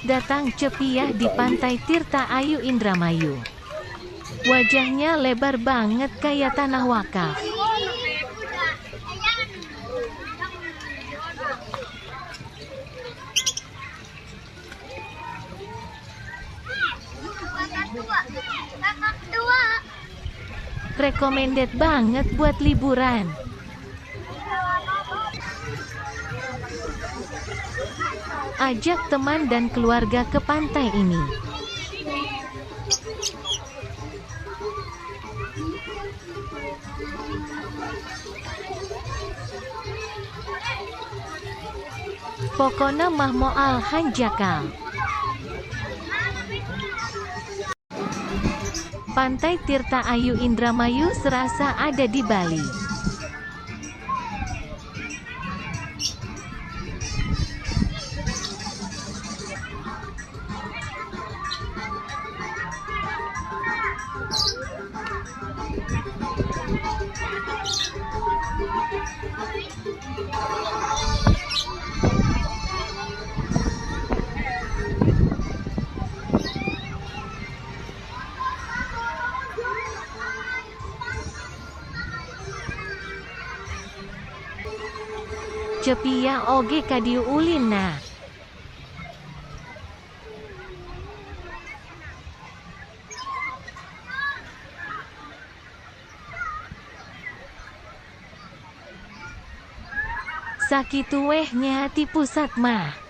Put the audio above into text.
Selamat datang Cepiyah di Pantai Tirta Ayu Indramayu. Wajahnya lebar banget kayak tanah wakaf. Recommended banget buat liburan. Ajak teman dan keluarga ke pantai ini. Pokona mah moal hanjakal. Pantai Tirta Ayu Indramayu serasa ada di Bali. Cepiyah oge kadieu ulin nah. Sakitu weh nya ti pusat mah.